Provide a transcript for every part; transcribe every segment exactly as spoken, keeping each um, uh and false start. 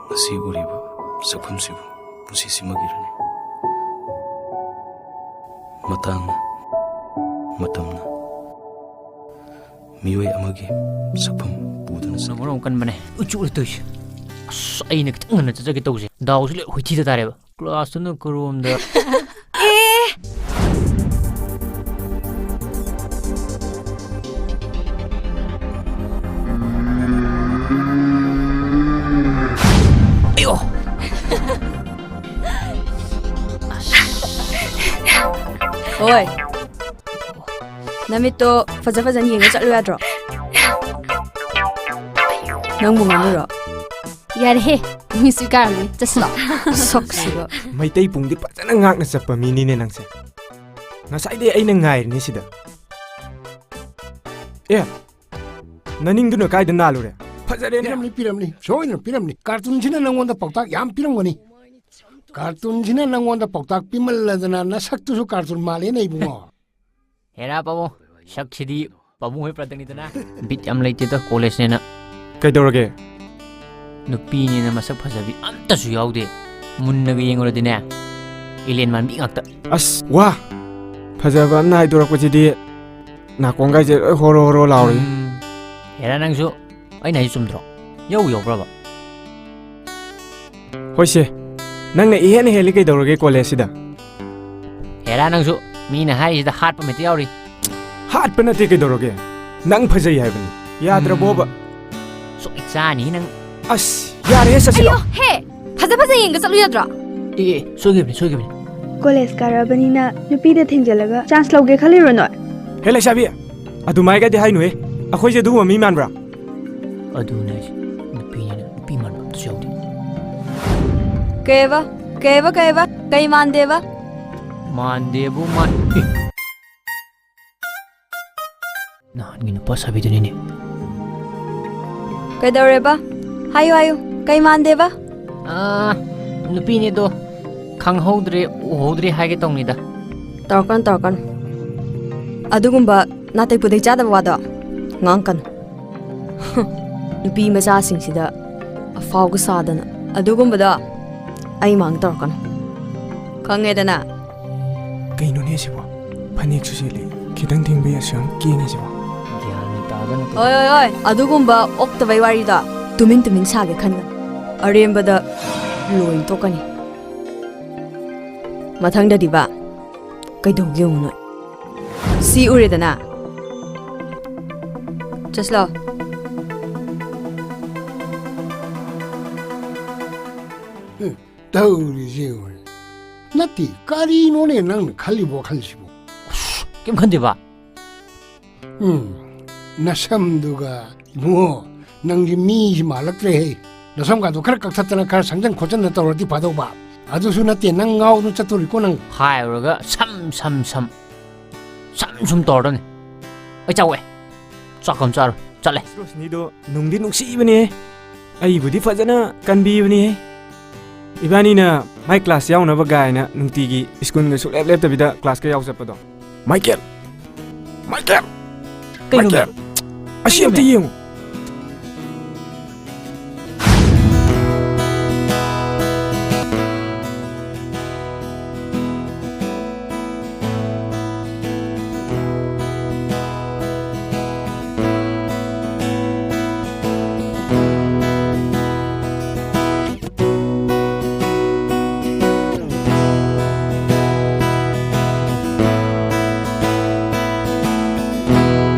ꯉꯁꯤ ꯎꯔꯤꯕ ꯁꯛꯐꯝꯁꯤꯕꯨ ꯄꯨꯟꯁꯤꯁꯤꯃꯒꯤꯔꯅꯤ? ꯃꯇꯥꯡꯅ, ꯃꯇꯝꯅ ꯃꯤꯑꯣꯏ ꯑꯃꯒꯤ ꯁꯛꯐꯝ ꯄꯨꯗꯨꯅ ꯆꯠꯈꯤ꯫ ꯃꯔꯣꯟ ꯀꯟꯕꯅꯦ, ꯎꯆꯨ ꯎꯇꯨꯏꯁꯦ꯫ ꯑꯁ, ꯑꯩꯅ ꯈꯤꯇꯪ ꯉꯟꯅ ꯆꯠꯆꯒꯦ ꯇꯧꯁꯦ, ꯗꯥꯎꯁꯦ ꯂꯣꯏ ꯍꯨꯏꯊꯤꯗ ꯇꯥꯔꯦꯕ꯫ ꯀ꯭ꯂꯥꯁꯇꯨꯅ ꯀꯔꯣꯝꯗ꯫ ꯑꯦ! ꯑꯌꯣ! ꯍꯣꯏ, ꯅꯃꯤꯠꯇꯣ ꯐꯖ ꯐꯖꯅ ꯌꯦꯡꯉ ꯆꯠꯂꯨ ꯌꯥꯗ꯭ꯔꯣ? ꯅꯪꯕꯨ ꯉꯥꯡꯉꯤꯔꯣ? ꯌꯥꯔꯦꯍꯦ, ꯃꯤꯁꯨ ꯏꯀꯥꯏꯔꯝꯒꯅꯤ꯫ ꯆꯠꯁꯤꯂꯣ꯫ ꯁꯛꯁꯤꯒ꯫ ꯃꯩꯇꯩ ꯄꯨꯡꯗꯤ ꯐꯖꯅ ꯉꯥꯛꯅ ꯆꯠꯄ ꯃꯤꯅꯤꯅꯦ ꯅꯪꯁꯦ꯫ ꯉꯁꯥꯏꯗꯩ ꯑꯩꯅ ꯉꯥꯏꯔꯤꯅꯦ ꯁꯤꯗ꯫ ꯑꯦ, ꯅꯅꯤꯡꯗꯨꯅ ꯀꯥꯏꯗ ꯅꯥꯜꯂꯨꯔꯦ? ꯐꯖꯔꯦꯅꯦ꯫ ꯄꯤꯔꯝꯅꯤ, ꯄꯤꯔꯝꯅꯤ, ꯁꯣꯏꯗꯅ ꯄꯤꯔꯝꯅꯤ꯫ ꯀꯥꯔꯇꯨꯟꯁꯤꯅ ꯅꯪꯉꯣꯟꯗ ꯄꯥꯎꯇꯥꯛ ꯌꯥꯝ ꯄꯤꯔꯝꯒꯅꯤ꯫ ꯀꯥꯔꯇꯨꯟꯁꯤꯅ ꯅꯪꯉꯣꯟꯗ ꯄꯥꯎꯇꯥꯛ ꯄꯤꯃꯜꯂꯗꯅ ꯅꯁꯛꯇꯨꯁꯨ ꯀꯥꯔꯇꯨꯟ ꯃꯥꯜꯂꯦꯅꯦ ꯏꯕꯨꯡꯉꯣ꯫ ꯍꯦꯔꯥ ꯄꯥꯕꯨꯡ, ꯁꯛꯁꯤꯗꯤ ꯄꯥꯕꯨꯡ ꯍꯣꯏ ꯄ꯭ꯔꯗꯛꯅꯤꯗꯅ꯫ ꯕꯤꯠ ꯌꯥꯝ ꯂꯩꯇꯦꯗ ꯀꯣꯂꯦꯖꯅꯦꯅ꯫ ꯀꯩꯗꯧꯔꯒꯦ? ꯅꯨꯄꯤꯅꯦꯅ ꯃꯁꯛ ꯐꯖꯕꯤ ꯑꯝꯇꯁꯨ ꯌꯥꯎꯗꯦ꯫ ꯃꯨꯟꯅꯒ ꯌꯦꯡꯉꯨꯔꯗꯤꯅꯦ, ꯑꯦꯂꯦꯟ ꯃꯥꯟꯕꯤ ꯉꯥꯛꯇ꯫ ꯑꯁ, ꯋꯥ! ꯐꯖꯕ ꯑꯃꯅ ꯍꯥꯏꯗꯣꯔꯛꯄꯁꯤꯗꯤ ꯅꯥꯀꯣꯡꯒꯥꯏꯁꯦ ꯂꯣꯏ ꯍꯣꯔꯣ ꯍꯣꯔꯣ ꯂꯥꯎꯔꯤ꯫ ꯎꯝ, ꯍꯦꯔꯥ ꯅꯪꯁꯨ, ꯑꯩꯅ ꯍꯥꯏꯁꯦ ꯆꯨꯝꯗ꯭ꯔꯣ? ꯌꯧ ꯌꯧꯕ꯭ꯔꯕ? ꯍꯣꯏꯁꯦ, ꯅꯪꯅ ꯏꯍꯦꯟ ꯍꯦꯜꯂꯤ ꯀꯩꯗꯧꯔꯒꯦ ꯀꯣꯂꯦꯖꯁꯤꯗ? ꯍꯦꯔꯥ ꯅꯪꯁꯨ, ꯃꯤꯅ ꯍꯥꯏꯔꯤꯁꯤꯗ ꯍꯥꯠꯄ ꯃꯦꯇ ꯌꯥꯎꯔꯤ꯫ ꯍꯥꯠꯄ ꯅꯠꯇꯦ ꯀꯩꯗꯧꯔꯒꯦ? ꯅꯪ ꯐꯖꯩ ꯍꯥꯏꯕꯅꯤ꯫ ꯌꯥꯗ꯭ꯔꯕꯣꯕ? ꯎꯝ. ꯁꯣꯏ ꯆꯥꯅꯤ ꯅꯪ꯫ ꯑꯁ, ꯌꯥꯔꯦꯍꯦ, ꯆꯠꯁꯤꯂꯣ꯫ ꯑꯌꯣ, ꯍꯦ! ꯐꯖ ꯐꯖ ꯌꯦꯡꯒ ꯆꯠꯂꯨ ꯌꯥꯗ꯭ꯔꯣ? ꯑꯦ, ꯑꯦ, ꯁꯣꯏꯈꯤꯕꯅꯤ, ꯁꯣꯏꯈꯤꯕꯅꯤ꯫ ꯀꯣꯂꯦꯖ ꯀꯥꯔꯛꯑꯕꯅꯤꯅ ꯅꯨꯄꯤꯗ ꯊꯦꯡꯖꯤꯜꯂꯒ ꯆꯥꯟꯁ ꯂꯧꯒꯦ ꯈꯜꯂꯤꯔꯣ ꯅꯣꯏ? ꯍꯦ ꯂꯩꯁꯥꯕꯤ, ꯑꯗꯨꯃꯥꯏꯒꯗꯤ ꯍꯥꯏꯅꯨꯍꯦ꯫ ꯑꯩꯈꯣꯏꯁꯦ ꯑꯗꯨꯒꯨꯝꯕ ꯃꯤ ꯃꯥꯟꯕ꯭ꯔꯥ? ꯑꯗꯨꯅꯦ ꯍꯥꯏꯁꯦ, ꯅꯨꯄꯤꯅꯤꯅ ꯅꯨꯄꯤ ꯃꯥꯟꯕ ꯑꯝꯇꯁꯨ ꯌꯥꯎꯗꯦ꯫ ꯀꯩꯕ? ꯀꯩꯕ, ꯀꯩꯕ? ꯀꯩ ꯃꯥꯟꯗꯦꯕ? ꯃꯥꯟꯗꯦꯕꯨ ꯃꯥꯟ-, ꯑꯦ! ꯅꯍꯥꯟꯒꯤ ꯅꯨꯄꯥ ꯁꯥꯕꯤꯗꯨꯅꯤꯅꯦ꯫ ꯀꯩꯗꯧꯔꯦꯕ? ꯍꯥꯏꯌꯨ, ꯍꯥꯏꯌꯨ꯫ ꯀꯩ ꯃꯥꯟꯗꯦꯕ? ꯑꯥ, ꯅꯨꯄꯤꯅꯦꯗꯣ ꯈꯪꯍꯧꯗ꯭ꯔꯦ, ꯎꯍꯧꯗ꯭ꯔꯦ ꯍꯥꯏꯒꯦ ꯇꯧꯅꯤꯗ꯫ ꯇꯧꯔꯛꯀꯅꯨ, ꯇꯧꯔꯛꯀꯅꯨ꯫ ꯑꯗꯨꯒꯨꯝꯕ ꯅꯥꯇꯩ ꯄꯨꯗꯩ ꯆꯥꯗꯕ ꯋꯥꯗꯣ ꯉꯥꯡꯉꯛꯀꯅꯨ꯫ ꯅꯨꯄꯤ ꯃꯆꯥꯁꯤꯡꯁꯤꯗ ꯑꯐꯥꯎꯒ ꯁꯥꯗꯅ꯫ ꯑꯗꯨꯒꯨꯝꯕꯗꯣ ꯑꯩ ꯃꯥꯡ ꯇꯧꯔꯛꯀꯅꯨ, ꯈꯪꯉꯦꯗꯅ? ꯀꯩꯅꯣꯅꯦ ꯁꯤꯕꯣ? ꯐꯅꯦꯛꯁꯨ ꯁꯦꯠꯂꯤ, ꯈꯤꯇꯪ ꯊꯦꯡꯕꯩ ꯑꯁꯨꯛ ꯌꯥꯝ ꯀꯦꯡꯉꯤꯁꯤꯕꯣ? ꯒ꯭ꯌꯥꯟ ꯇꯥꯗꯅ ꯇꯧ- ꯍꯣꯏ, ꯍꯣꯏ, ꯍꯣꯏ, ꯑꯗꯨꯒꯨꯝꯕ ꯑꯣꯛꯇꯕꯩ ꯋꯥꯔꯤꯗꯣ ꯇꯨꯃꯤꯟ ꯇꯨꯃꯤꯟ ꯁꯥꯒꯦ ꯈꯟꯒꯅꯨ꯫ ꯑꯔꯦꯝꯕꯗ ꯂꯣꯏ ꯇꯣꯛꯀꯅꯤ꯫ ꯃꯊꯪꯗꯗꯤꯕ ꯀꯩꯗꯧꯒꯦ ꯌꯦꯡꯉꯨ ꯅꯣꯏ꯫ ꯁꯤ ꯎꯔꯦꯗꯅ? ꯆꯠꯁꯤꯂꯥꯎ꯫ ꯎꯝ, ꯇꯧꯔꯤꯁꯦ ꯌꯦꯡꯉꯨꯅꯦ꯫ ꯅꯠꯇꯦ, ꯀꯔꯤꯅꯣꯅꯦ ꯅꯪꯅ ꯈꯜꯂꯤꯕ ꯋꯥꯈꯜꯁꯤꯕꯨ? ꯑꯁ, ꯀꯩꯝ ꯈꯟꯗꯦꯕ꯫ ꯎꯝ, ꯅꯁꯝꯗꯨꯒ ꯏꯕꯨꯡꯉꯣ, ꯅꯪꯁꯤ ꯃꯤꯁꯤ ꯃꯥꯜꯂꯛꯇ꯭ꯔꯦꯍꯦ꯫ ꯅꯁꯝꯒꯗꯣ ꯈꯔ ꯀꯛꯊꯠꯇꯅ ꯈꯔ ꯁꯪꯖꯟ ꯈꯣꯠꯆꯟꯅ ꯇꯧꯔꯗꯤ ꯐꯗꯧꯕ꯫ ꯑꯗꯨꯁꯨ ꯅꯠꯇꯦ, ꯅꯪ ꯉꯥꯎꯗꯨꯅ ꯆꯠꯇꯣꯔꯤꯀꯣ ꯅꯪ꯫ ꯍꯥꯏꯔꯨꯔꯒ ꯁꯝ, ꯁꯝ, ꯁꯝ꯫ ꯁꯝ ꯁꯨꯝ ꯇꯧꯔꯗꯝꯅꯤ꯫ ꯑꯩ ꯆꯥꯛ ꯋꯥꯏ꯫ ꯆꯥꯛ ꯑꯃ ꯆꯥꯔꯣ꯫ ꯆꯠꯂꯦ꯫ ꯔꯣꯁꯅꯤꯗꯣ ꯅꯨꯡꯗꯤ ꯅꯨꯡꯁꯤꯕꯅꯦ꯫ ꯑꯩꯕꯨꯗꯤ ꯐꯖꯅ ꯀꯟꯕꯤꯕꯅꯦ꯫ ꯏꯕꯥꯅꯤꯅ ꯃꯥꯏ ꯀ꯭ꯂꯥꯁ ꯌꯥꯎꯅꯕ ꯒꯥꯏꯅ ꯅꯨꯡꯇꯤꯒꯤ ꯁ꯭ꯀꯨꯜꯒ ꯁꯨꯛꯂꯦꯞ ꯂꯦꯞꯇꯕꯤꯗ ꯀ꯭ꯂꯥꯁꯀ ꯌꯥꯎ ꯆꯠꯄꯗꯣ꯫ ꯃꯥꯏꯀꯦꯜ! ꯃꯥꯏꯀꯦꯜ! ꯀꯩꯅꯣꯃꯦ? ꯃꯥꯏꯀꯦꯜ! ꯑꯁꯤ ꯑꯝꯇ ꯀꯩꯅꯣꯃꯦ? ꯌꯦꯡꯉꯨ꯫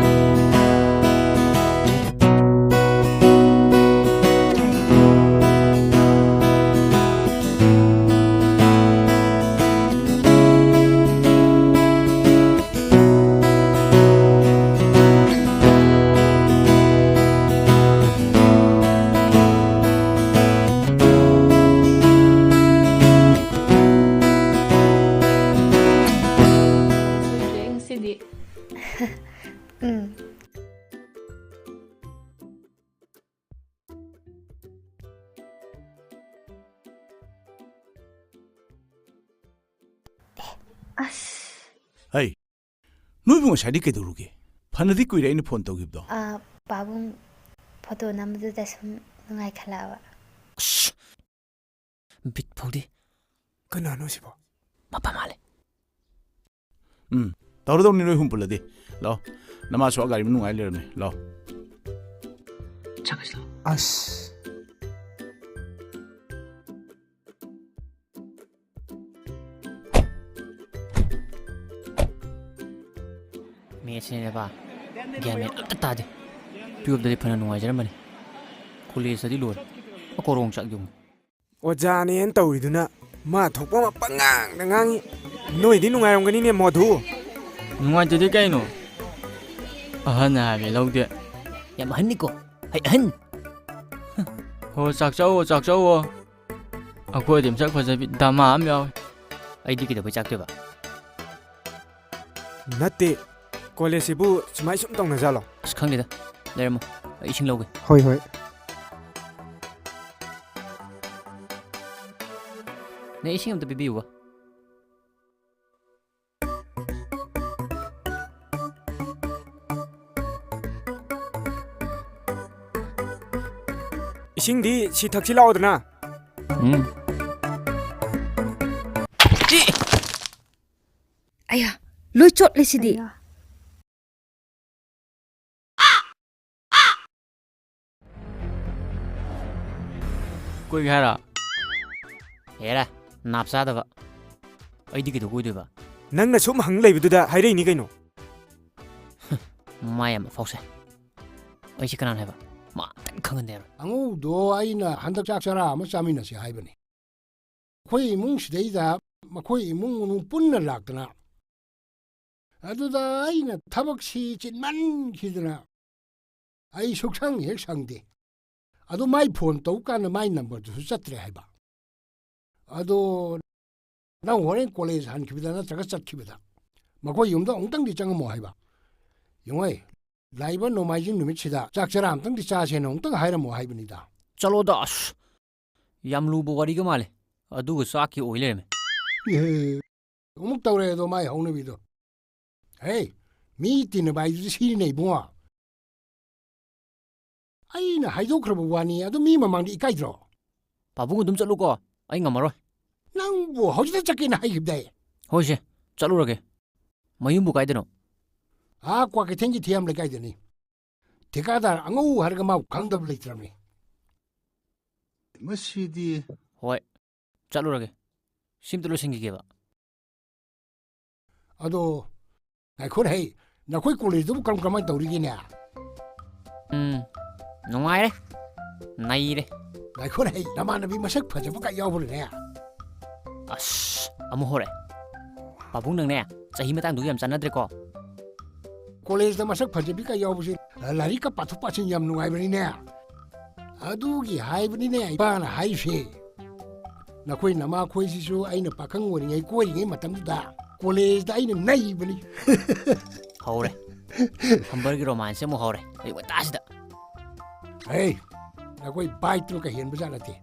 ꯁꯤꯗꯤ꯫ ꯎꯝ꯫ ꯑꯁ꯫ ꯍꯩ, ꯅꯣꯏꯕꯨ ꯉꯁꯥꯏꯗꯤ ꯀꯩꯗꯧꯔꯨꯒꯦ? ꯐꯅꯗꯤ ꯀꯨꯏꯔꯦ ꯑꯩꯅ ꯐꯣꯟ ꯇꯧꯈꯤꯕꯗꯣ꯫ ꯑ, ꯄꯥꯕꯨꯡ ꯐꯣꯇꯣ ꯅꯝꯕꯗꯨꯗ ꯁꯨꯝ ꯅꯨꯡꯉꯥꯏꯈꯠꯂꯛꯑꯕ꯫ ꯕꯤꯠ ꯐꯥꯎꯗꯦ꯫ ꯀꯅꯥꯅꯣ ꯁꯤꯕꯣ? ꯃꯄꯥ ꯃꯥꯜꯂꯦ꯫ ꯎꯝ, ꯇꯧꯔꯗꯧꯅꯤ ꯅꯣꯏ ꯑꯍꯨꯝ ꯄꯨꯜꯂꯗꯤ꯫ ꯂꯥꯛꯑꯣ, ꯅꯃꯥꯁꯨ ꯑꯥ ꯒꯥꯔꯤ ꯃꯅꯨꯡ ꯉꯥꯏ ꯂꯩꯔꯝꯃꯦ꯫ ꯂꯥꯛꯑꯣ꯫ ꯆꯪꯉꯁꯤ ꯂꯥꯛꯑꯣ꯫ ꯑꯁ꯫ ꯃꯦꯠꯁꯅꯦꯕ, ꯒ꯭ꯌꯥꯟ ꯃꯦꯟ ꯑꯝꯇ ꯇꯥꯗꯦ꯫ ꯇꯨꯌꯦꯜꯞꯇꯗꯤ ꯐꯅ ꯅꯨꯡꯉꯥꯏꯖꯔꯝꯕꯅꯤ, ꯀꯣꯂꯦꯖꯇꯗꯤ ꯂꯣꯏꯔꯦ꯫ ꯃꯀꯣꯔꯣꯡ ꯆꯥꯛ ꯌꯨꯡꯉꯤ꯫ ꯑꯣꯖꯥꯅꯦꯅ ꯇꯧꯔꯤꯗꯨꯅ ꯃꯥ ꯊꯣꯛꯄ ꯑꯃ ꯄꯉꯥꯡꯗ ꯉꯥꯡꯉꯤ꯫ ꯅꯣꯏꯗꯤ ꯅꯨꯡꯉꯥꯏꯔꯝꯒꯅꯤꯅꯦ, ꯃꯣꯙꯨ꯫ ꯅꯨꯡꯉꯥꯏꯇꯗꯤ ꯀꯩꯅꯣ? ꯑꯍꯟ ꯍꯥꯏꯕ ꯂꯧꯗꯦ꯫ ꯌꯥꯝ ꯑꯍꯟꯅꯤꯀꯣ꯫ ꯍꯩ, ꯑꯍꯟ꯫ ꯍꯣ, ꯆꯥꯛ ꯆꯥꯎꯋꯣ, ꯆꯥꯛ ꯆꯥꯎꯋꯣ꯫ ꯑꯩꯈꯣꯏꯗꯤ ꯃꯁꯛ ꯐꯖꯕꯤ ꯗꯃꯥ ꯑꯃ ꯌꯥꯎꯋꯦ꯫ ꯑꯩꯗꯤ ꯀꯩꯗꯧꯕꯩ ꯆꯥꯛꯇꯣꯏꯕ? ꯅꯠꯇꯦ, ꯀꯣꯂꯦꯖꯁꯤꯕꯨ ꯁꯨꯃꯥꯏ ꯁꯨꯝ ꯇꯧꯅꯖꯥꯠꯂꯣ? ꯑꯁ, ꯈꯪꯗꯦꯗ꯫ ꯂꯩꯔꯝꯃꯣ, ꯑꯩ ꯏꯁꯤꯡ ꯂꯧꯒꯦ꯫ ꯍꯣꯏ, ꯍꯣꯏ꯫ ꯅꯪ ꯏꯁꯤꯡ ꯑꯝꯇ ꯄꯤꯕꯤꯌꯨꯕ꯫ ꯏꯁꯤꯡꯗꯤ ꯁꯤ ꯊꯛꯁꯤ ꯂꯥꯛꯑꯣꯗꯅ꯫ ꯎꯝ꯫ ꯑꯌꯥ, ꯂꯣꯏ ꯆꯣꯠꯂꯦ ꯁꯤꯗꯤ꯫ ꯑꯌꯥ꯫ ꯀꯣꯏꯒꯦ ꯍꯥꯏꯔꯣ? ꯍꯦꯔꯥ, ꯅꯥꯞ ꯆꯥꯗꯕ꯫ ꯑꯩꯗꯤ ꯀꯩꯗꯧ ꯀꯣꯏꯗꯣꯏꯕ? ꯅꯪꯅ ꯁꯨꯝ ꯍꯪ ꯂꯩꯕꯗꯨꯗ ꯍꯥꯏꯔꯛꯏꯅꯤ ꯀꯩꯅꯣ꯫ ꯃꯥ ꯌꯥꯝ ꯑꯐꯥꯎ ꯁꯥꯏ꯫ ꯑꯩꯁꯦ ꯀꯅꯥꯅ ꯍꯥꯏꯕ? ꯃꯥ ꯑꯝꯇꯪ ꯈꯪꯍꯟꯗꯦ ꯍꯥꯏꯕ꯫ ꯑꯉꯧꯗꯣ ꯑꯩꯅ ꯍꯟꯗꯛ ꯆꯥꯛ ꯆꯔꯥ ꯑꯃ ꯆꯥꯃꯤꯟꯅꯁꯤ ꯍꯥꯏꯕꯅꯤ꯫ ꯑꯩꯈꯣꯏ ꯏꯃꯨꯡꯁꯤꯗꯩꯗ ꯃꯈꯣꯏ ꯏꯃꯨꯡ ꯃꯅꯨꯡ ꯄꯨꯟꯅ ꯂꯥꯛꯇꯅ, ꯑꯗꯨꯗ ꯑꯩꯅ ꯊꯕꯛꯁꯤ ꯆꯤꯟꯃꯟꯈꯤꯗꯅ ꯑꯩ ꯁꯨꯛꯁꯪ ꯍꯦꯛ ꯁꯪꯗꯦ꯫ ꯑꯗꯨ ꯃꯥꯏ ꯐꯣꯟ ꯇꯧ ꯀꯥꯟꯗ ꯃꯥꯏ ꯅꯝꯕꯔꯗꯨꯁꯨ ꯆꯠꯇ꯭ꯔꯦ ꯍꯥꯏꯕ꯫ ꯑꯗꯣ ꯅꯪ ꯍꯣꯔꯦꯟ ꯀꯣꯂꯦꯖ ꯍꯟꯈꯤꯕꯗ ꯅꯠꯇ꯭ꯔꯒ ꯆꯠꯈꯤꯕꯗ ꯃꯈꯣꯏ ꯌꯨꯝꯗ ꯑꯃꯨꯛꯇꯪꯗꯤ ꯆꯪꯉꯝꯃꯣ ꯍꯥꯏꯕ꯫ ꯌꯦꯡꯉꯣꯏ, ꯂꯥꯛꯏꯕ ꯅꯣꯡꯃꯥꯏꯖꯤꯡ ꯅꯨꯃꯤꯠꯁꯤꯗ ꯆꯥꯛ ꯆꯔꯥ ꯑꯃꯇꯪꯗꯤ ꯆꯥꯁꯦꯅ ꯑꯃꯨꯛꯇꯪ ꯍꯥꯏꯔꯝꯃꯣ ꯍꯥꯏꯕꯅꯤꯗ꯫ ꯆꯠꯂꯣꯗ, ꯑꯁ, ꯌꯥꯝ ꯂꯨꯕ ꯋꯥꯔꯤꯒ ꯃꯥꯜꯂꯦ꯫ ꯑꯗꯨꯒ ꯆꯥꯛꯀꯤ ꯑꯣꯏ ꯂꯩꯔꯝꯃꯦ꯫ ꯏꯍꯦ, ꯑꯃꯨꯛ ꯇꯧꯔꯦ ꯑꯗꯣ ꯃꯥꯏ ꯍꯧꯅꯕꯤꯗꯣ꯫ ꯍꯦ, ꯃꯤ ꯇꯤꯟꯅꯕ ꯍꯥꯏꯗꯨꯗꯤ ꯁꯤꯅꯤꯅꯦ ꯏꯕꯨꯡꯉꯣ꯫ ꯑꯩꯅ ꯍꯥꯏꯗꯣꯛꯈ꯭ꯔꯕ ꯋꯥꯅꯤ, ꯑꯗꯨ ꯃꯤ ꯃꯃꯥꯡꯗ ꯏꯀꯥꯏꯗ꯭ꯔꯣ? ꯄꯥꯕꯨꯡ ꯑꯗꯨꯝ ꯆꯠꯂꯨꯀꯣ, ꯑꯩ ꯉꯝꯃꯔꯣꯏ꯫ ꯅꯪꯕꯨ ꯍꯧꯖꯤꯛꯇ ꯆꯠꯀꯦꯅ ꯍꯥꯏꯈꯤꯕꯗꯥꯏ? ꯍꯣꯏꯁꯦ, ꯆꯠꯂꯨꯔꯒꯦ꯫ ꯃꯌꯨꯝꯕꯨ ꯀꯥꯏꯗꯅꯣ? ꯑꯥ, ꯀ꯭ꯋꯥꯀꯩꯊꯦꯜꯒꯤ ꯊꯤꯌꯥꯝ ꯂꯩꯀꯥꯏꯗꯅꯤ꯫ ꯊꯤꯀꯥꯗꯥꯔ ꯑꯉꯧ ꯍꯥꯏꯔꯒ ꯃꯥꯕꯨ ꯈꯪꯗꯕ ꯂꯩꯇ꯭ꯔꯕꯅꯤ꯫ ꯃꯁꯤꯗꯤ꯫ ꯍꯣꯏ, ꯆꯠꯂꯨꯔꯒꯦ꯫ ꯁꯤꯝꯇ ꯂꯣꯏꯁꯤꯟꯈꯤꯒꯦꯕ꯫ ꯑꯗꯣ, ꯉꯥꯏꯈꯣꯅꯦ ꯍꯩ, ꯅꯈꯣꯏ ꯀꯣꯂꯦꯖꯇꯨꯕꯨ ꯀꯔꯝ ꯀꯔꯝꯍꯥꯏꯅ ꯇꯧꯔꯤꯒꯦꯅꯦ? ꯎꯝ, ꯅꯨꯡꯉꯥꯏꯔꯦ, ꯅꯩꯔꯦ꯫ ꯉꯥꯏꯈꯣꯅꯦ ꯍꯩ, ꯅꯃꯥꯟꯅꯕꯤ ꯃꯁꯛ ꯐꯖꯕꯒ ꯌꯥꯎꯕ꯭ꯔꯅꯦ? ꯑꯁ, ꯑꯃꯨꯛ ꯍꯧꯔꯦ꯫ ꯄꯥꯕꯨꯡ, ꯅꯪꯅꯦ, ꯆꯍꯤ ꯃꯇꯥꯡꯗꯨꯒ ꯌꯥꯝ ꯆꯥꯟꯅꯗ꯭ꯔꯦꯀꯣ꯫ ꯀꯣꯂꯦꯖꯇ ꯃꯁꯛ ꯐꯖꯕꯤꯒ ꯌꯥꯎꯕꯁꯦ, ꯂꯥꯏꯔꯤꯛꯀ ꯄꯥꯊꯣꯛ ꯄꯥꯁꯤꯟ ꯌꯥꯝ ꯅꯨꯡꯉꯥꯏꯕꯅꯤꯅꯦ꯫ ꯑꯗꯨꯒꯤ ꯍꯥꯏꯕꯅꯤꯅꯦ ꯏꯄꯥꯅ ꯍꯥꯏꯔꯤꯁꯦ꯫ ꯅꯈꯣꯏ ꯅꯃꯥꯈꯣꯏꯁꯤꯁꯨ ꯑꯩꯅ ꯄꯥꯈꯪ ꯑꯣꯏꯔꯤꯉꯩ ꯀꯣꯏꯔꯤꯉꯩ ꯃꯇꯝꯗꯨꯗ ꯀꯣꯂꯦꯖꯇ ꯑꯩꯅ ꯅꯩꯕꯅꯤ꯫ ꯍꯧꯔꯦ꯫ ꯍꯝꯕꯔꯒꯤ ꯔꯣꯃꯥꯟꯁꯁꯦ ꯑꯃꯨꯛ ꯍꯧꯔꯦ ꯑꯌꯨꯛ ꯉꯟꯇꯥꯁꯤꯗ꯫ ꯍꯦ, ꯅꯈꯣꯏ ꯕꯥꯏꯛꯇꯨꯅ ꯀꯩ ꯍꯦꯟꯕꯖꯥꯠ ꯅꯠꯇꯦ꯫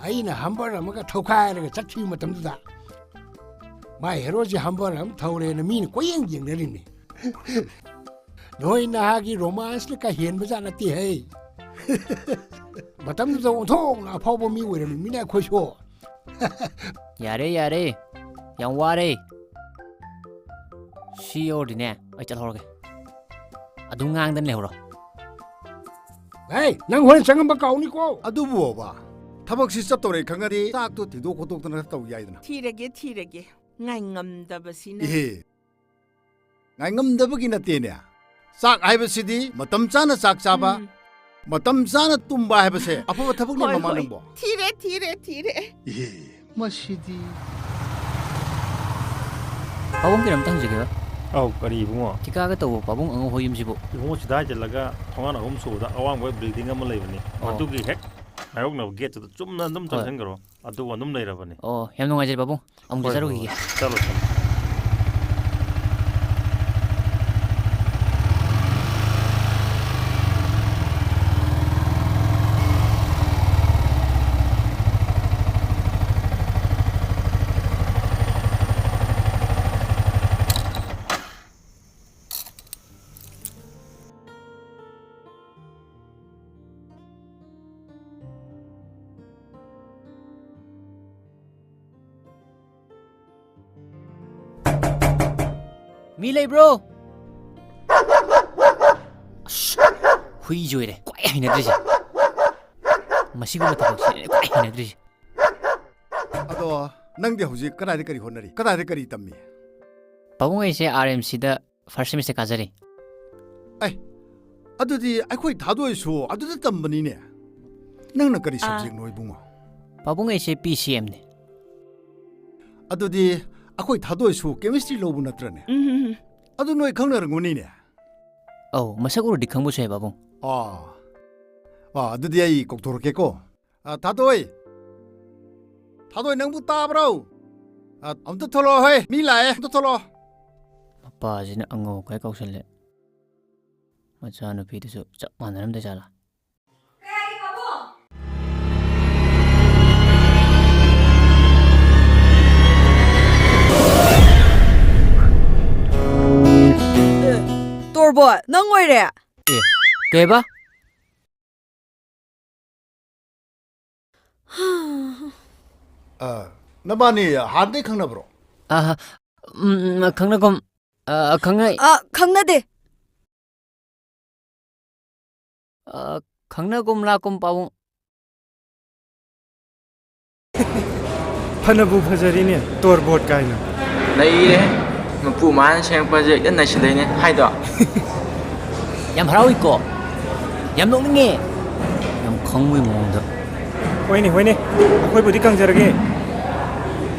ꯑꯩꯅ ꯍꯝꯕꯔ ꯑꯃꯒ ꯊꯧꯈꯥꯏꯔꯒ ꯆꯠꯈꯤꯕ ꯃꯇꯝꯗꯨꯗ ꯃꯥꯏ ꯍꯦꯔꯣꯁꯦ ꯍꯝꯕꯔ ꯑꯃ ꯊꯧꯔꯦꯅ ꯃꯤꯅ ꯀꯣꯏꯌꯦꯡ ꯌꯦꯡꯅꯔꯤꯅꯤ꯫ ꯅꯣꯏ ꯅꯍꯥꯒꯤ ꯔꯣꯃꯥꯟꯁꯅ ꯀꯩ ꯍꯦꯟꯕꯖꯥꯠ ꯅꯠꯇꯦ ꯍꯦ꯫ ꯃꯇꯝꯗꯨꯗ ꯑꯣꯟꯊꯣꯛꯅ ꯑꯐꯥꯎꯕ ꯃꯤ ꯑꯣꯏꯔꯝꯃꯤꯅꯦ ꯑꯩꯈꯣꯏꯁꯨ꯫ ꯌꯥꯔꯦ, ꯌꯥꯔꯦ, ꯌꯥꯝ ꯋꯥꯔꯦ꯫ ꯁꯤ ꯌꯧꯔꯗꯤꯅꯦ, ꯑꯩ ꯆꯠꯍꯧꯔꯒꯦ꯫ ꯑꯗꯨꯝ ꯉꯥꯡꯗꯅ ꯂꯩꯍꯧꯔꯣ꯫ ꯍꯦ, ꯅꯪ ꯍꯣꯔꯦꯟ ꯆꯪꯉꯝꯕ ꯀꯥꯎꯅꯤꯀꯣ꯫ ꯑꯗꯨꯕꯨꯕ, ꯊꯕꯛꯁꯤ ꯆꯠꯇꯧꯔꯦ ꯈꯪꯉꯗꯤ ꯆꯥꯛꯇꯣ ꯊꯤꯗꯣꯛ ꯈꯣꯠꯇꯣꯛꯇꯅ ꯇꯧ ꯌꯥꯏꯗꯅ꯫ ꯊꯤꯔꯒꯦ, ꯊꯤꯔꯒꯦ꯫ ꯉꯥꯏ ꯉꯝꯗꯕꯁꯤꯅ꯫ ꯏꯍꯦ, ꯉꯥꯏꯉꯝꯗꯕꯒꯤ ꯅꯠꯇꯦꯅꯦ꯫ ꯆꯥꯛ ꯍꯥꯏꯕꯁꯤꯗꯤ ꯃꯇꯝ ꯆꯥꯅ ꯆꯥꯛ ꯆꯥꯕ, ꯎꯝ꯫ ꯃꯇꯝ ꯆꯥꯅ ꯇꯨꯝꯕ ꯍꯥꯏꯕꯁꯦ ꯑꯐꯕ ꯊꯕꯛꯅꯦ, ꯍꯣꯏ, ꯃꯃꯥ ꯍꯣꯏ꯫ ꯅꯪꯕꯣ꯫ ꯊꯤꯔꯦ, ꯊꯤꯔꯦ, ꯊꯤꯔꯦ꯫ ꯏꯍꯦ, ꯃꯁꯤꯗꯤ꯫ ꯄꯥꯕꯨꯡ, ꯀꯩꯅꯣꯝꯇ ꯍꯪꯖꯒꯦꯕ꯫ ꯑꯧ, ꯀꯔꯤ ꯏꯕꯨꯡꯉꯣ? ꯊꯤꯀꯥꯒ ꯇꯧꯕ ꯄꯥꯕꯨꯡ ꯑꯉꯧ ꯍꯣꯏ ꯌꯨꯝꯁꯤꯕꯨ? ꯏꯕꯨꯡꯉꯣ, ꯁꯤꯗ ꯍꯥꯏꯖꯤꯜꯂꯒ ꯊꯣꯡꯒꯥꯟ ꯑꯍꯨꯝ ꯁꯨꯕꯗ ꯑꯋꯥꯡꯕ building ꯑꯃ ꯂꯩꯕꯅꯤ꯫ ꯑꯣ꯫ ꯑꯗꯨꯒꯤ ꯍꯦꯛ ꯃꯥꯌꯣꯛꯅꯕ gateꯇꯨꯗ ꯆꯨꯝꯅ ꯑꯗꯨꯝ ꯍꯣꯏ꯫ ꯆꯪꯁꯤꯟꯈ꯭ꯔꯣ꯫ ꯑꯗꯨꯒ ꯑꯗꯨꯝ ꯂꯩꯔꯕꯅꯦ꯫ ꯑꯣ, ꯌꯥꯝ ꯅꯨꯡꯉꯥꯏꯖꯔꯦ ꯄꯥꯕꯨꯡ꯫ ꯑꯃꯨꯛ ꯍꯣꯏ, ꯍꯣꯏ, ꯆꯠꯆꯔꯨꯈꯤꯒꯦ꯫ ꯍꯣꯏ꯫ ꯆꯠꯂꯣ, ꯆꯠꯂꯣ꯫ ꯃꯤ ꯂꯩꯕ꯭ꯔꯣ? ꯑꯁ, ꯍꯨꯏꯁꯨ ꯑꯣꯏꯔꯦ꯫ ꯈ꯭ꯋꯥꯏ ꯍꯩꯅꯗ꯭ꯔꯤꯁꯦ꯫ ꯃꯁꯤꯒꯨꯝꯕ ꯊꯕꯛꯁꯤꯅꯦ ꯈ꯭ꯋꯥꯏ ꯍꯩꯅꯗ꯭ꯔꯤꯁꯦ꯫ ꯑꯗꯣ, ꯅꯪꯗꯤ ꯍꯧꯖꯤꯛ ꯀꯗꯥꯏꯗ ꯀꯔꯤ ꯍꯣꯠꯅꯔꯤ? ꯀꯗꯥꯏꯗ ꯀꯔꯤ ꯇꯝꯃꯤ? ꯄꯥꯕꯨꯡ, ꯑꯩꯁꯦ R M C ꯗ first semester ꯀꯥꯖꯔꯤ꯫ ꯑꯦ, ꯑꯗꯨꯗꯤ ꯑꯩꯈꯣꯏ ꯊꯥꯗꯣꯏꯁꯨ ꯑꯗꯨꯗ ꯇꯝꯕꯅꯤꯅꯦ꯫ ꯅꯪꯅ ꯀꯔꯤ ꯑꯥ꯫ Subject ꯅꯣ, ꯏꯕꯨꯡꯉꯣ? ꯄꯥꯕꯨꯡ, ꯑꯩꯁꯦ P C M ꯅꯦ꯫ ꯑꯗꯨꯗꯤ ꯑꯩꯈꯣꯏ ꯊꯥꯗꯣꯏꯁꯨ chemistry ꯂꯧꯕ ꯅꯠꯇ꯭ꯔꯅꯦ? ꯎꯝ, ꯎꯝ, ꯎꯝ꯫ ꯑꯗꯨ ꯅꯣꯏ ꯈꯪꯅꯔꯝꯒꯅꯤꯅꯦ꯫ ꯑꯧ, ꯃꯁꯛ ꯎꯔꯗꯤ ꯈꯪꯕꯁꯨ ꯌꯥꯏ, ꯄꯥꯕꯨꯡ꯫ ꯑꯥ꯫ ꯑꯥ, ꯑꯗꯨꯗꯤ ꯑꯩ ꯀꯧꯊꯣꯔꯛꯀꯦꯀꯣ꯫ ꯑꯥ, ꯊꯥꯗꯣꯏ! ꯊꯥꯗꯣꯏ, ꯅꯪꯕꯨ ꯇꯥꯕ꯭ꯔꯣ? ꯑꯥ, ꯑꯝꯇ ꯊꯣꯛꯂꯛꯑꯣ ꯍꯣꯏ, ꯃꯤ ꯂꯥꯛꯑꯦ, ꯑꯝꯇ ꯊꯣꯛꯂꯛꯑꯣ꯫ ꯃꯄꯥꯁꯤꯅ ꯑꯉꯧ ꯑꯀꯥꯏ ꯀꯧꯁꯜꯂꯦ꯫ ꯃꯆꯥꯅꯨꯄꯤꯗꯨꯁꯨ ꯆꯞ ꯃꯥꯟꯅꯔꯝꯗꯣꯏ ꯖꯥꯠꯂꯥ? ꯇꯣꯔꯕꯣꯠ, ꯅꯪ ꯑꯣꯏꯔꯦ? ꯑꯦ, ꯀꯩꯕ? ꯑ, ꯅꯕꯥꯅꯤ ꯍꯥꯟꯅꯗꯩ ꯈꯪꯅꯕ꯭ꯔꯣ? ꯑ, ꯎꯝ, ꯈꯪꯅꯒꯨꯝ, ꯑ, ꯈꯪꯅꯩ꯫ ꯑ, ꯈꯪꯅꯗꯦ꯫ ꯑ, ꯈꯪꯅꯒꯨꯝ ꯂꯥꯛꯀꯨꯝ, ꯄꯥꯕꯨꯡ꯫ ꯐꯅꯕꯨ ꯐꯖꯔꯤꯅꯦ, ꯇꯣꯔꯕꯣꯠ ꯀꯥꯏꯅ꯫ ꯂꯩꯔꯦ꯫ ꯃꯄꯨ ꯃꯥꯅ ꯁꯦꯝꯃꯛꯄꯁꯦ ꯍꯦꯛꯇ ꯅꯩꯁꯤꯜꯂꯛꯏꯅꯦ ꯍꯥꯏꯗꯣ꯫ ꯌꯥꯝ ꯍꯔꯥꯎꯏꯀꯣ꯫ ꯌꯥꯝ ꯅꯣꯛꯅꯤꯡꯉꯦ꯫ ꯌꯥꯝ ꯈꯪꯕꯒꯤ ꯃꯑꯣꯡꯗ꯫ ꯍꯣꯏꯅꯦ, ꯍꯣꯏꯅꯦ꯫ ꯑꯩꯈꯣꯏꯕꯨꯗꯤ ꯀꯪꯖꯔꯒꯦ꯫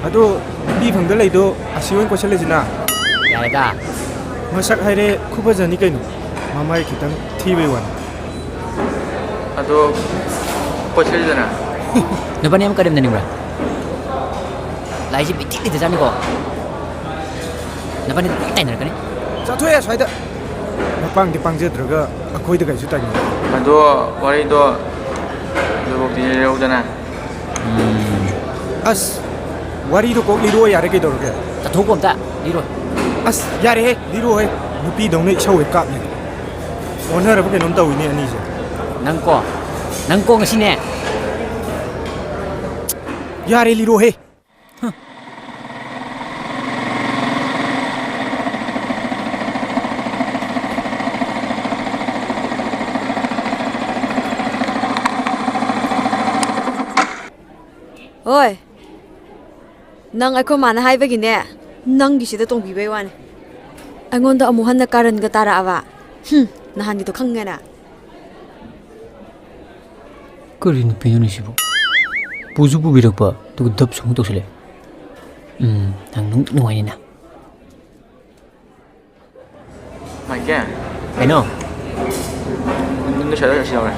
ꯑꯗꯣ ꯅꯨꯄꯤ ꯐꯪꯗ ꯂꯩꯗꯣ ꯑꯁꯤ ꯑꯣꯏꯅ ꯀꯣꯏꯁꯜꯂꯁꯤꯅ꯫ ꯌꯥꯔꯦꯗ꯫ ꯃꯁꯛ ꯍꯥꯏꯔꯦ ꯈꯨꯐꯖꯅꯤ ꯀꯩꯅꯣ꯫ ꯃꯃꯥꯏ ꯈꯤꯇꯪ ꯊꯤꯕꯩ ꯋꯥꯅꯤ꯫ ꯑꯗꯣ ꯀꯣꯏꯁꯜꯂꯤꯗꯅ꯫ ꯅꯕꯥꯅꯤ ꯑꯃ ꯀꯔꯦꯝꯅꯅꯤꯡꯕ꯭ꯔꯥ? ꯂꯥꯏꯁꯦ ꯃꯤꯊꯤ ꯂꯩꯇꯖꯥꯠꯅꯤꯀꯣ꯫ ꯅꯕꯥꯅꯤ ꯂꯣꯏ ꯇꯥꯏꯅꯔꯛꯀꯅꯤ꯫ ꯆꯠꯊꯣꯛꯑꯦ ꯑꯁ꯭ꯋꯥꯏꯗ꯫ ꯃꯄꯥꯡꯗꯤ ꯄꯥꯡꯖꯗ꯭ꯔꯒ ꯑꯩꯈꯣꯏꯗ ꯀꯩꯁꯨ ꯇꯥꯏꯅꯔꯛꯀꯅꯤ꯫ ꯑꯗꯣ ꯋꯥꯔꯤꯗꯣ ꯑꯗꯨꯐꯥꯎꯗꯤ ꯂꯤꯔꯧꯗꯅ꯫ ꯎꯝ꯫ ꯑꯁ, ꯋꯥꯔꯤꯗꯣ ꯀꯣꯛ ꯂꯤꯔꯛꯑꯣ ꯌꯥꯔꯦ, ꯀꯩꯗꯧꯔꯒꯦ? ꯆꯠꯊꯣꯛꯄ ꯑꯝꯇ ꯂꯤꯔꯣꯏ꯫ ꯑꯁ, ꯌꯥꯔꯦꯍꯦ, ꯂꯤꯔꯛꯑꯣꯍꯦ꯫ ꯅꯨꯄꯤꯗꯧꯅ ꯏꯁꯧ ꯍꯦꯛ ꯀꯥꯞꯅꯤ꯫ ꯑꯣꯟꯅꯔꯕ ꯀꯩꯅꯣꯝ ꯇꯧꯏꯅꯦ ꯑꯅꯤꯁꯦ꯫ ꯅꯪ ꯀꯣ, ꯅꯪ ꯀꯣ ꯉꯁꯤꯅꯦ꯫ ꯌꯥꯔꯦ, ꯂꯤꯔꯣꯍꯦ꯫ ꯍ꯫ ꯍꯣꯏ, ꯅꯪ ꯑꯩꯈꯣꯏ ꯃꯥꯅ ꯍꯥꯏꯕꯒꯤꯅꯦ, ꯅꯪꯒꯤꯁꯤꯗ ꯇꯣꯡꯕꯤꯕꯩ ꯋꯥꯅꯤ꯫ ꯑꯩꯉꯣꯟꯗ ꯑꯃꯨꯛ ꯍꯟꯅ ꯀꯥꯔꯟꯒ ꯇꯥꯔꯛꯑꯕ? ꯍꯨꯝ, ꯅꯍꯥꯟꯒꯤꯗꯣ ꯈꯪꯉꯦꯅ꯫ ꯀꯔꯤ ꯅꯨꯄꯤꯅꯣꯅꯦ ꯁꯤꯕꯨ? ꯄꯨꯁꯨ ꯄꯨꯕꯤꯔꯛꯄ, ꯑꯗꯨꯒ ꯗꯞꯁꯨ ꯑꯃꯨꯛ ꯇꯧꯁꯤꯜꯂꯦ꯫ ꯎꯝ, ꯅꯪ ꯅꯨꯡꯗꯤ ꯅꯨꯡꯉꯥꯏꯅꯤꯅ꯫ ꯃꯥꯏꯀꯦꯜ꯫ ꯀꯩꯅꯣ? ꯅꯪ ꯅꯁꯥꯗ ꯁꯤ ꯌꯥꯎꯔꯦ꯫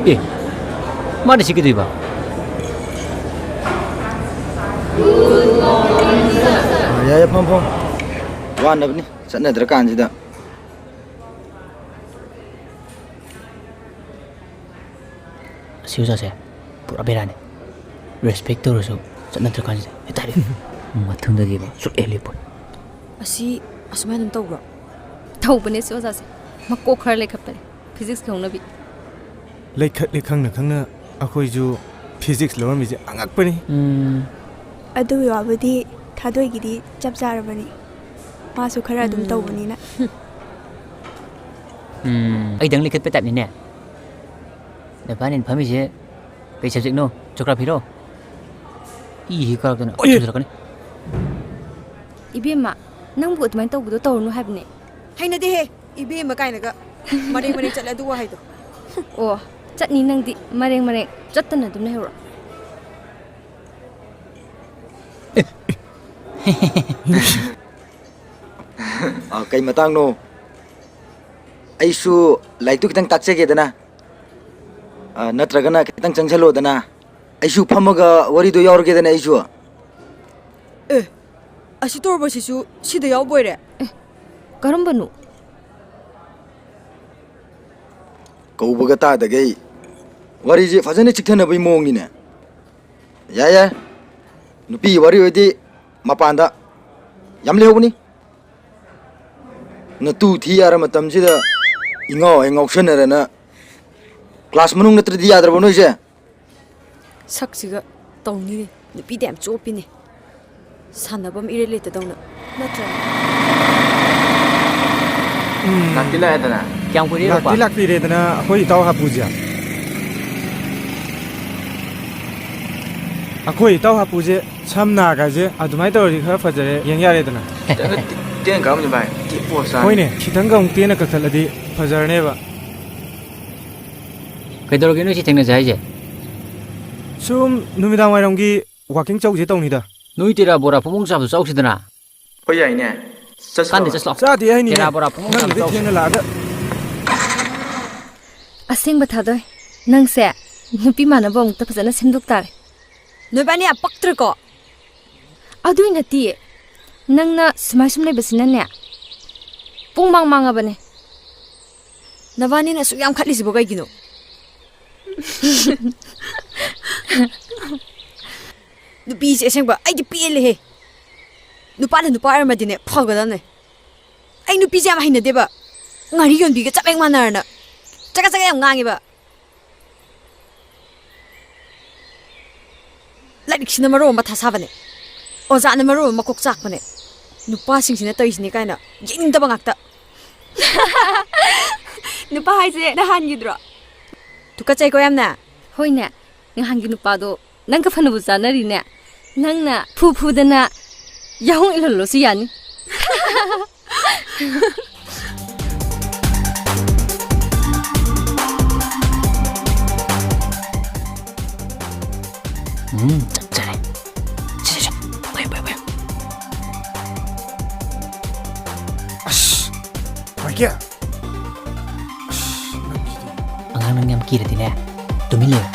ꯑꯦ, ꯃꯥꯅ ꯁꯤ ꯀꯩꯗꯧꯏꯕ? ꯑ, ꯌꯥꯏ, ꯌꯥꯏ, ꯐꯝ, ꯐꯝ꯫ ꯋꯥꯅꯕꯅꯤ, ꯆꯠꯅꯗ꯭ꯔꯀꯥꯟꯁꯤꯗ꯫ ꯑꯁꯤ ꯑꯣꯖꯥꯁꯦ ꯄꯨꯔꯥ ꯕꯦꯔꯥꯅꯤ꯫ Respect ꯇꯧꯔꯁꯨ ꯆꯠꯅꯗ꯭ꯔꯀꯥꯟꯁꯤꯗ ꯍꯦꯛꯇ ꯍꯥꯏꯔꯛꯑꯦ꯫ ꯃꯊꯪꯗꯒꯤꯕ ꯁꯨꯛꯂꯦꯞ ꯂꯦꯞꯄꯣꯏ꯫ ꯑꯁꯤ ꯑꯁꯨꯃꯥꯏꯅ ꯑꯗꯨꯝ ꯇꯧꯕ꯭ꯔꯣ? ꯇꯧꯕꯅꯦ ꯁꯤ ꯑꯣꯖꯥꯁꯦ꯫ ꯃꯀꯣꯛ ꯈꯔ ꯂꯩꯈꯠꯄꯅꯦ꯫ Physics ꯂꯧꯅꯕꯤ꯫ ꯂꯩꯈꯠꯂꯦ ꯈꯪꯅ ꯈꯪꯅ ꯑꯩꯈꯣꯏꯁꯨ physics ꯂꯧꯔꯝꯃꯤꯁꯦ ꯑꯉꯛꯄꯅꯤ꯫ ꯎꯝ꯫ ꯑꯗꯨꯒꯤ ꯋꯥꯕꯨꯗꯤ ꯊꯥꯗꯣꯏꯒꯤꯗꯤ ꯆꯞ ꯆꯥꯔꯕꯅꯤ꯫ ꯃꯥꯁꯨ ꯈꯔ ꯑꯗꯨꯝ ꯎꯝ꯫ ꯇꯧꯕꯅꯤꯅ꯫ ꯎꯝ, ꯑꯩꯗꯪ ꯂꯤꯈꯠꯄ type ꯅꯤꯅꯦ꯫ ꯅꯕꯥꯅꯤꯅ ꯐꯝꯃꯤꯁꯦ ꯀꯩ subject ꯅꯣ? Geography ꯔꯣ? ꯏ ꯍꯦꯛ ꯀꯥꯔꯛꯇꯅ ꯂꯣꯏ ꯊꯨꯖꯜꯂꯛꯀꯅꯤ꯫ ꯏꯕꯦꯝꯃ, ꯅꯪꯕꯨ ꯑꯗꯨꯃꯥꯏꯅ ꯇꯧꯕꯗꯣ ꯇꯧꯔꯨꯅꯨ ꯍꯥꯏꯕꯅꯦ꯫ ꯍꯩꯅꯗꯦꯍꯦ, ꯏꯕꯦꯝꯃ ꯀꯥꯏꯅꯒ꯫ ꯃꯔꯦꯡ ꯃꯔꯦꯡ ꯆꯠꯂꯦ ꯑꯗꯨ ꯋꯥꯍꯩꯗꯣ꯫ ꯑꯣ, ꯆꯠꯅꯤ ꯅꯪꯗꯤ ꯃꯔꯦꯡ ꯃꯔꯦꯡ ꯆꯠꯇꯅ ꯑꯗꯨꯝ ꯂꯩꯍꯧꯔꯣ꯫ ꯑ, ꯀꯩ ꯃꯇꯥꯡꯅꯣ? ꯑꯩꯁꯨ ꯂꯥꯏꯔꯤꯛꯇꯨ ꯈꯤꯇꯪ ꯇꯥꯛꯆꯒꯦꯗꯅ꯫ ꯑ, ꯅꯠꯇ꯭ꯔꯒꯅ ꯈꯤꯇꯪ ꯆꯪꯁꯜꯂꯣꯗꯅ꯫ ꯑꯩꯁꯨ ꯐꯝꯃꯒ ꯋꯥꯔꯤꯗꯣ ꯌꯥꯎꯔꯒꯦꯗꯅ ꯑꯩꯁꯨ꯫ ꯑꯦ, ꯑꯁꯤ ꯇꯣꯔꯕꯣꯠꯁꯤꯁꯨ ꯁꯤꯗ ꯌꯥꯎꯕ ꯑꯣꯏꯔꯦ? ꯑꯦ, ꯀꯔꯝꯕꯅꯣ? ꯀꯧꯕꯒ ꯇꯥꯗꯒꯩ ꯋꯥꯔꯤꯁꯦ ꯐꯖꯅ ꯆꯤꯛꯊꯅꯕꯒꯤ ꯃꯑꯣꯡꯅꯤꯅꯦ꯫ ꯌꯥꯏ, ꯌꯥꯏ꯫ ꯅꯨꯄꯤꯒꯤ ꯋꯥꯔꯤ ꯑꯣꯏꯗꯤ ꯃꯄꯥꯟꯗ ꯌꯥꯝ ꯂꯩꯍꯧꯕꯅꯤ꯫ ꯅꯇꯨ ꯊꯤ ꯌꯥꯔ ꯃꯇꯝꯁꯤꯗ ꯏꯉꯥꯎ ꯍꯦꯛ ꯉꯥꯎꯁꯟꯅꯔꯅ class ꯃꯅꯨꯡ ꯅꯠꯇ꯭ꯔꯗꯤ ꯌꯥꯗ꯭ꯔꯕ ꯅꯣꯏꯁꯦ? ꯁꯛꯁꯤꯒ ꯇꯧꯅꯤꯅꯦ, ꯅꯨꯄꯤꯗ ꯌꯥꯝ ꯆꯣꯞꯄꯤꯅꯦ꯫ ꯁꯥꯟꯅꯐꯝ ꯏꯔꯩ ꯂꯩꯇꯗꯧꯅ, ꯅꯠꯇ꯭ꯔꯅꯦ? ꯎꯝ꯫ ꯂꯥꯛꯇꯤ ꯂꯥꯛꯑꯦꯗꯅ꯫ ꯀꯌꯥꯝ ꯀꯨꯏꯔꯦ ꯂꯥꯛꯇꯤ ꯌꯧꯔꯛꯄ? ꯂꯥꯛꯄꯤꯔꯦꯗꯅ ꯑꯩꯈꯣꯏ ꯏꯇꯥꯎ ꯍꯥꯄꯨꯁꯦ꯫ ꯑꯩꯈꯣꯏ ꯏꯇꯥꯎ ꯍꯥꯄꯨꯁꯦ ꯁꯝ ꯅꯥꯒꯁꯦ ꯑꯗꯨꯃꯥꯏꯅ ꯇꯧꯔꯗꯤ ꯈꯔ ꯐꯖꯔꯦ, ꯌꯦꯡ ꯌꯥꯔꯦꯗꯅ꯫ ꯈꯤꯇꯪꯒ ꯇꯦ-, ꯇꯦꯟ ꯀꯛꯑꯝꯅꯤ ꯚꯥꯏ, ꯇꯦ ꯄꯣꯁ ꯆꯥꯅꯤ꯫ ꯍꯣꯏꯅꯦ, ꯈꯤꯇꯪꯒ ꯑꯃꯨꯛ ꯇꯦꯟꯅ ꯀꯛꯊꯠꯂꯗꯤ ꯐꯖꯔꯅꯦꯕ꯫ ꯀꯩꯗꯧꯔꯒꯦ ꯅꯣꯏ ꯁꯤ ꯊꯦꯡꯅꯁꯦ ꯍꯥꯏꯁꯦ? ꯁꯨꯝ ꯅꯨꯃꯤꯗꯥꯡ ꯋꯥꯏꯔꯝꯒꯤ ꯋꯥꯀꯤꯡ ꯆꯧꯁꯦ ꯇꯧꯅꯤꯗ꯫ ꯅꯣꯏ ꯇꯦꯔꯥ ꯕꯣꯔꯥ ꯐꯨꯕꯣꯡ ꯆꯥꯕꯗꯣ ꯆꯥꯎꯁꯤꯗꯅ꯫ ꯍꯣꯏ, ꯌꯥꯏꯅꯦ꯫ ꯆꯠꯁꯤ ꯀꯥꯟꯗꯦ, ꯂꯥꯛꯑꯣ꯫ ꯆꯠꯁꯤ ꯂꯥꯛꯑꯣ꯫ ꯆꯥꯗꯦ ꯍꯥꯏꯅꯤꯅꯦ꯫ ꯇꯦꯔꯥ ꯕꯣꯔꯥ ꯐꯨꯕꯣꯡ ꯆꯥꯕꯗꯣ ꯅꯪꯅꯗꯤ ꯆꯥꯎꯁꯤ꯫ ꯊꯦꯡꯅ ꯂꯥꯛꯑꯒ꯫ ꯑꯁꯦꯡꯕ ꯊꯥꯗꯣꯏ, ꯅꯪꯁꯦ ꯅꯨꯄꯤ ꯃꯥꯟꯅꯕ ꯑꯃꯨꯛꯇ ꯐꯖꯅ ꯁꯦꯝꯗꯣꯛ ꯇꯥꯔꯦ꯫ ꯅꯣꯏꯕꯥꯅꯤ ꯌꯥꯝ ꯄꯛꯇ꯭ꯔꯦꯀꯣ꯫ ꯑꯗꯨꯏ ꯅꯠꯇꯤꯌꯦ, ꯅꯪꯅ ꯁꯨꯃꯥꯏ ꯁꯨꯝ ꯂꯩꯕꯁꯤꯅꯅꯦ ꯄꯨꯡ ꯃꯥꯡ ꯃꯥꯡꯉꯕꯅꯦ꯫ ꯅꯕꯥꯅꯤꯅ ꯑꯁꯨꯛ ꯌꯥꯝ ꯈꯠꯂꯤꯁꯤꯕꯣ ꯀꯩꯒꯤꯅꯣ? ꯅꯨꯄꯤꯁꯦ ꯑꯁꯦꯡꯕ ꯑꯩꯗꯤ ꯄꯦꯜꯂꯦꯍꯦ꯫ ꯅꯨꯄꯥꯅ ꯅꯨꯄꯥ ꯑꯣꯏꯔꯝꯃꯗꯤꯅꯦ ꯐꯒꯗꯕꯅꯦ꯫ ꯑꯩ ꯅꯨꯄꯤꯁꯦ ꯌꯥꯝ ꯍꯩꯅꯗꯦꯕ꯫ ꯉꯥꯔꯤ ꯌꯣꯟꯕꯤꯒ ꯆꯞ ꯍꯦꯛ ꯃꯥꯟꯅꯔꯅ ꯆꯒꯠ ꯆꯒꯠ ꯌꯥꯝ ꯉꯥꯡꯉꯦꯕ꯫ ꯂꯥꯏꯔꯤꯛꯁꯤꯅ ꯃꯔꯣꯜ ꯑꯃ ꯃꯊꯥ ꯁꯥꯕꯅꯦ, ꯑꯣꯖꯥꯅ ꯃꯔꯣꯜ ꯑꯃ ꯃꯀꯣꯛ ꯆꯥꯛꯄꯅꯦ, ꯅꯨꯄꯥꯁꯤꯡꯁꯤꯅ ꯇꯧꯔꯤꯁꯤꯅꯦ ꯀꯥꯏꯅ ꯌꯦꯡꯅꯤꯡꯗꯕ ꯉꯥꯛꯇ꯫ ꯅꯨꯄꯥ ꯍꯥꯏꯁꯦ ꯅꯍꯥꯟꯒꯤꯗ꯭ꯔꯣ? ꯇꯨꯀꯠꯆꯩꯀꯣ ꯌꯥꯝꯅ꯫ ꯍꯣꯏꯅꯦ, ꯅꯍꯥꯟꯒꯤ ꯅꯨꯄꯥꯗꯣ ꯅꯪꯒ ꯐꯅꯕꯨ ꯆꯥꯅꯔꯤꯅꯦ꯫ ꯅꯪꯅ ꯐꯨ ꯐꯨꯗꯅ ꯌꯥꯍꯣꯡ ꯏꯜꯍꯜꯂꯣꯁꯨ ꯌꯥꯅꯤ꯫ ꯎꯝ, ꯆꯞ ꯆꯥꯔꯦ꯫ ꯁꯦ, ꯁꯦ, ꯁꯦ꯫ ꯄꯥꯏꯌꯨ, ꯄꯥꯏꯌꯨ, ꯄꯥꯏꯌꯨ꯫ ꯑꯁ, ꯃꯥꯏꯀꯦꯜ꯫ ꯑꯁ, ꯅꯪꯁꯤꯗꯤ꯫ ꯑꯉꯥꯡ ꯅꯪ ꯌꯥꯝ ꯀꯤꯔꯗꯤꯅꯦ, ꯇꯨꯃꯤꯟ ꯂꯩꯌꯨ꯫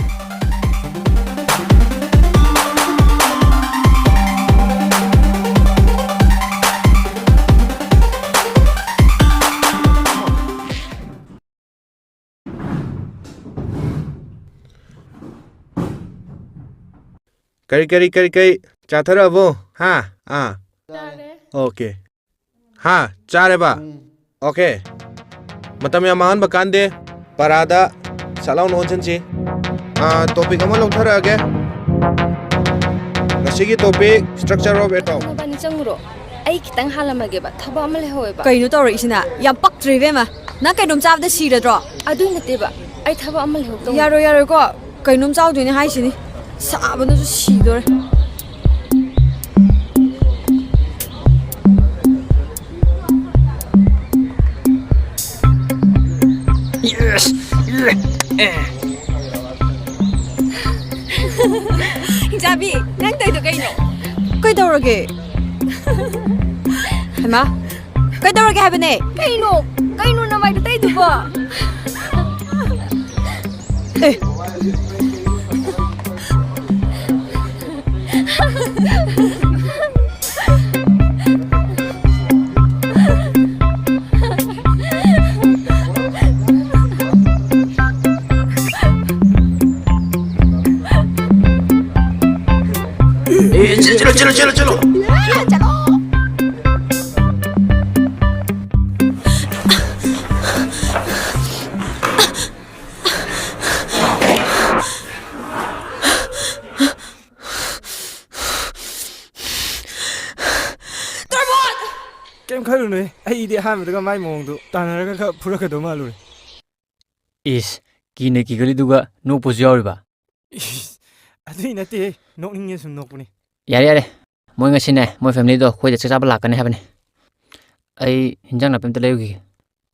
ꯀꯔꯤ, ꯀꯔꯤ, ꯀꯔꯤ, ꯀꯔꯤ? ꯆꯥꯊꯔꯛꯑꯕꯣ? ꯍꯥ? ꯑꯥ꯫ ꯆꯥꯔꯦ꯫ ꯑꯣꯀꯦ꯫ ꯍꯥ? ꯆꯥꯔꯦꯕ? ꯎꯝ꯫ ꯑꯣꯀꯦ꯫ ꯃꯇꯝ ꯌꯥꯝ ꯃꯥꯡꯍꯟꯕ ꯀꯥꯟꯗꯦ꯫ ꯄꯔꯥꯗ ꯁꯠ ꯂꯥꯎꯅ ꯑꯣꯟꯁꯤꯟꯁꯤ꯫ ꯑꯥ, topic ꯑꯃ ꯂꯧꯊꯔꯛꯑꯒꯦ꯫ ꯉꯁꯤꯒꯤ topic, structure of atom꯫ ꯅꯕꯥꯅꯤ ꯆꯪꯉꯨꯔꯣ꯫ ꯑꯩ ꯈꯤꯇꯪ ꯍꯥꯜꯂꯝꯃꯒꯦꯕ, ꯊꯕꯛ ꯑꯃ ꯂꯩꯍꯧꯋꯦꯕ꯫ ꯀꯩꯅꯣ ꯇꯧꯔꯛꯏꯁꯤꯅ? ꯌꯥꯝ ꯄꯛꯇ꯭ꯔꯦ ꯏꯕꯦꯝꯃ꯫ ꯅꯪ ꯀꯩꯅꯣꯝ ꯆꯥꯕꯗ ꯁꯤꯔꯗ꯭ꯔꯣ? ꯑꯗꯨꯏ ꯅꯠꯇꯦꯕ, ꯑꯩ ꯊꯕꯛ ꯑꯃ ꯂꯩꯍꯧꯗꯧꯅꯤ꯫ ꯌꯥꯔꯣꯏ, ꯌꯥꯔꯣꯏꯀꯣ꯫ ꯀꯩꯅꯣꯝ ꯆꯥꯎꯗꯣꯏꯅꯦ ꯍꯥꯏꯁꯤꯅꯤ꯫ ꯁꯥꯕꯅꯁꯨ ꯁꯤꯗꯣꯔꯦ꯫ ꯍꯤꯡꯆꯥꯕꯤ, ꯅꯪ ꯇꯧꯔꯤꯗꯣ ꯀꯩꯅꯣ? ꯀꯩꯗꯧꯔꯒꯦ? ꯍꯩꯃꯥ, ꯀꯩꯗꯧꯔꯒꯦ ꯍꯥꯏꯕꯅꯦ? ꯀꯩꯅꯣ? ꯀꯩꯅꯣ ꯅꯃꯥꯏꯗ ꯇꯩꯗꯨꯕꯣ? ꯑꯦ꯫ ए, चलो, चलो, चलो, चलो। ꯀꯩꯝ ꯈꯜꯂꯨꯅꯨꯍꯦ, ꯑꯩꯗꯤ ꯑꯍꯥꯟꯕꯗꯒ ꯃꯥꯏ ꯃꯑꯣꯡꯗꯨ ꯇꯥꯟꯅꯔꯒ ꯈꯔ ꯐꯨꯔꯛꯀꯗꯧ ꯃꯥꯜꯂꯨꯔꯦ꯫ ꯏꯁ, ꯀꯤꯅ ꯀꯤꯒꯜꯂꯤꯗꯨꯒ ꯅꯣꯛꯄꯁꯨ ꯌꯥꯎꯔꯤꯕ? ꯏꯁ, ꯑꯗꯨꯏ ꯅꯠꯇꯦꯍꯦ, ꯅꯣꯛꯅꯤꯡꯉꯦ ꯁꯨꯝ ꯅꯣꯛꯄꯅꯤ꯫ ꯌꯥꯔꯦ, ꯌꯥꯔꯦ, ꯃꯣꯏ ꯉꯁꯤꯅꯦ, ꯃꯣꯏ ꯐꯦꯃꯤꯂꯤꯗꯣ ꯑꯩꯈꯣꯏꯗ ꯆꯥꯛ ꯆꯥꯕ ꯂꯥꯛꯀꯅꯤ ꯍꯥꯏꯕꯅꯤ꯫ ꯑꯩ ꯍꯤꯟꯖꯥꯡ ꯅꯥꯄꯤ ꯑꯝꯇ ꯂꯩꯔꯨꯈꯤꯒꯦ,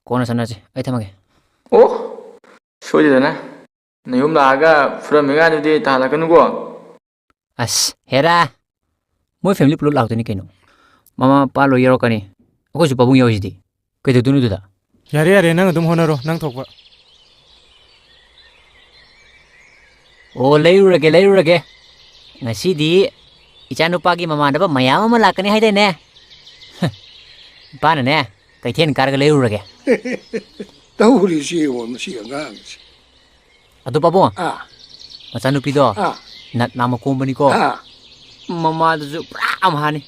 ꯀꯣꯟꯅ ꯆꯠꯅꯔꯁꯤ, ꯑꯩ ꯊꯝꯃꯒꯦ꯫ ꯑꯣ, ꯁꯣꯏꯗꯗꯅ ꯅꯌꯨꯝ ꯂꯥꯛꯑꯒ ꯐꯨꯔꯝꯃꯤꯒꯥꯗꯨꯗꯤ ꯇꯥꯍꯜꯂꯛꯀꯅꯨꯀꯣ꯫ ꯑꯁ, ꯍꯦꯔꯥ, ꯃꯣꯏ ꯐꯦꯃꯤꯂꯤ ꯄꯨꯂꯞ ꯂꯥꯛꯇꯣꯏꯅꯤ ꯀꯩꯅꯣ꯫ ꯃꯃꯥ ꯃꯄꯥ ꯂꯣꯏ ꯌꯥꯎꯔꯛꯀꯅꯤ, ꯑꯩꯈꯣꯏꯁꯨ ꯄꯥꯕꯨꯡ ꯌꯥꯎꯔꯤꯁꯤꯗꯤ꯫ ꯀꯩꯗꯧꯗꯣꯏꯅꯣ ꯑꯗꯨꯗ? ꯌꯥꯔꯦ, ꯌꯥꯔꯦ, ꯅꯪ ꯑꯗꯨꯝ ꯍꯣꯠꯅꯔꯣ, ꯅꯪ ꯊꯣꯛꯄ꯫ ꯑꯣ, ꯂꯩꯔꯨꯔꯒꯦ, ꯂꯩꯔꯨꯔꯒꯦ꯫ ꯉꯁꯤꯗꯤ ꯏꯆꯥꯅꯨꯄꯥꯒꯤ ꯃꯃꯥꯟꯅꯕ ꯃꯌꯥꯝ ꯑꯃ ꯂꯥꯛꯀꯅꯤ ꯍꯥꯏꯗꯥꯏꯅꯦ? ꯏꯄꯥꯅꯅꯦ, ꯀꯩꯊꯦꯜ ꯀꯥꯔꯒ ꯂꯩꯔꯨꯔꯒꯦ꯫ ꯇꯧꯔꯤꯁꯤ ꯌꯦꯡꯉꯣ, ꯃꯁꯤ ꯑꯉꯥꯡꯁꯤ꯫ ꯑꯗꯣ ꯄꯥꯕꯨꯡ, ꯑꯥ꯫ ꯃꯆꯥꯅꯨꯄꯤꯗꯣ ꯑꯥ꯫ ꯅꯠ ꯅꯥꯝꯃ ꯀꯣꯝꯕꯅꯤꯀꯣ꯫ ꯑꯥ꯫ ꯃꯃꯥꯗꯨꯁꯨ ꯄꯨꯔꯥ ꯑꯝꯍꯥꯅꯤ꯫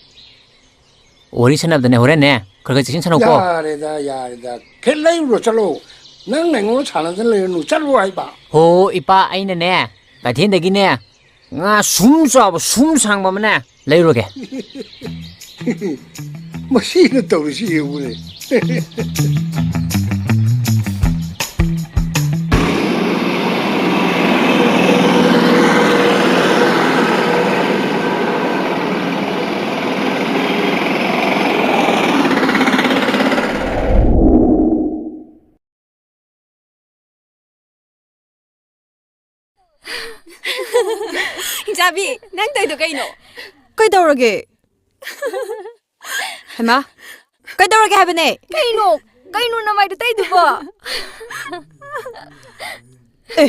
ꯋꯥꯔꯤ ꯁꯥꯟꯅꯕꯗꯅꯦ ꯍꯣꯔꯦꯟꯅꯦ ꯈꯔ ꯈꯔ ꯆꯦꯛꯁꯤꯟ ꯁꯥꯟꯅꯧꯀꯣ꯫ ꯌꯥꯔꯦꯗ, ꯌꯥꯔꯦꯗ꯫ ꯈꯦꯠ ꯂꯩꯔꯨꯔꯣ ꯆꯠꯂꯣ꯫ ꯅꯪ ꯑꯩꯉꯣꯟꯗ ꯁꯥꯟꯅꯗꯅ ꯂꯩꯔꯅꯨ꯫ ꯆꯠꯂꯣ ꯍꯥꯏꯕ꯫ ꯍꯣ, ꯏꯄꯥ, ꯑꯩꯅꯅꯦ ꯀꯩꯊꯦꯜꯗꯒꯤꯅꯦ ꯉꯥ ꯁꯨꯝ ꯆꯥꯎꯕ, ꯁꯨꯝ ꯁꯥꯡꯕ ꯑꯃꯅꯦ ꯂꯩꯔꯨꯔꯒꯦ꯫ ꯃꯁꯤꯅ ꯇꯧꯔꯤꯁꯤ ꯌꯦꯡꯉꯨꯅꯦ꯫ ꯍꯤꯡꯆꯥꯕꯤ, ꯅꯪ ꯇꯧꯔꯤꯗꯣ ꯀꯩꯅꯣ? ꯀꯩꯗꯧꯔꯒꯦ? ꯍꯩꯃꯥ, ꯀꯩꯗꯧꯔꯒꯦ ꯍꯥꯏꯕꯅꯦ? ꯀꯩꯅꯣ? ꯀꯩꯅꯣ ꯅꯃꯥꯏꯗꯣ ꯇꯩꯗꯨꯕꯣ? ꯑꯦ,